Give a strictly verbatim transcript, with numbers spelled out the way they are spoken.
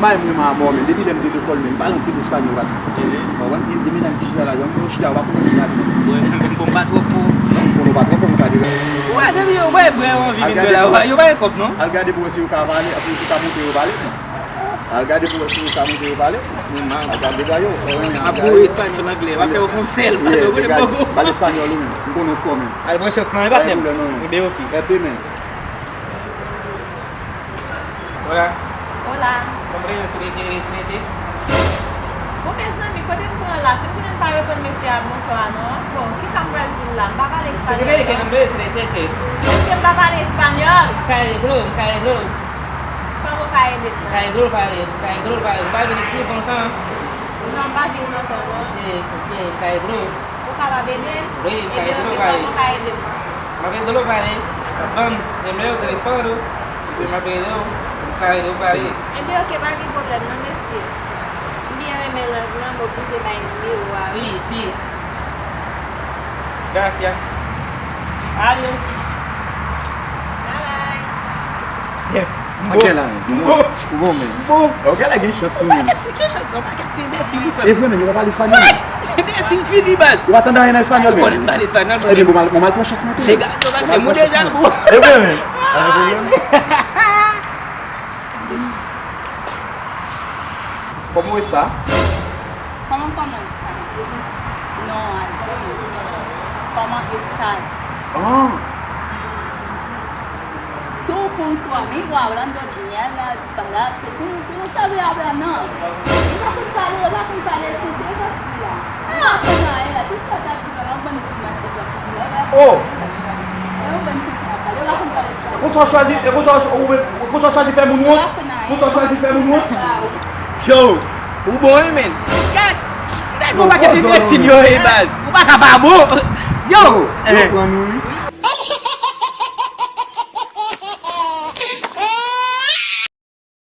Bay mwen ma mò, men depi lè m te lekòl, men m pale anpil espanyòl ak. Ou konprann? E, e medam ki chita la, yo chita, yo pa konprann mwen ak mwen. Mwen, mwen, mwen pa twò fò. Non, mwen pa twò fò, mwen pa de. Ou wè, depi yo wè, bwè, yo anvi vin de la, yo pa gen kòb, non. Al gade pou wè si yo ka pale, apre yo ka montre yo pale. Al gade pou wè si yo ka montre yo pale. Al gade ba yo. Ap boure espanyòl, anglè, va fè yo konsèl, pale, yo konnen poko. Pale espanyòl, ou menm. M konnen w fò, men. Al pran chans lan, e patnè m. Ebyen, oke. Epi, men. Hola. Hola. Comprende, se de que trete. Bon, mezanmi, kote m pran la? Si m konnen m pa reponn mesye a bonswa non. Bon, kisa m pral di l la? M pa pale espanyòl non. Comprende que no me se de trete. Mesye, m pa pale espanyòl. Caedro, caedro. Kòman caedro? Caedro, pale, caedro, pale. M pa vin isit lontan. Non, m pa vin lontan non. Ok, ok, caedro. Ou kapab ede m? Wi, m ka ede w pale. Ebyen, ok, kòman w ka ede m? M ap ede w pale. M ap ban m nimewo telefòn ou, epi m ap ede w, m ka ede w pale. Ebyen, ok, pa gen pwoblèm non, mesye. M byen renmen lang lan, m oblije bay nimewo a wi. Si, si. Gracias. Adios. Bye bye. Ak gen la, ou bon, ou bon, men. Ou gen la gen chans sou mwen. Pakèt ti, gen chans, non, pakèt ti enbesil li fè. E vre, men, yo pa pale espanyòl. Ti enbesil fini, baz. Yo pa tande anyen nan espanyòl, men. Ou konnen m pale espanyòl, mwen. Ebyen, bon, mal, bon, mal pran chans mwen tou. Dega, yo pa gen mou deja, bro. E vre, men. Pa gen pwoblèm. Kòman w esta? Kòman, kòman esta? No, así. Kòman estas? Ah. Tú con su amigo hablando de mierda, disparate, tú, tú no sabes hablar nada. Yo pa konn pale, yo pa konn pale, se te yo ap di la. Yo pa konn anyen la, tout sa yo t ap di la, yon bann grimas yo t ap di la, yo pa konn anyen la. Yon bann tenten ap pale, yo pa konn pale sa. E konsa w chwazi, e konsa w ch-, ou, e konsa w chwazi fè moun wont? Konsa w chwazi fè moun wont? Yo, ou bon wi, men. Gad, gad yon pakèt enbesil yo ye, baz. Ou pa ka pa bon. Yo, yo, eh, pran nou wi.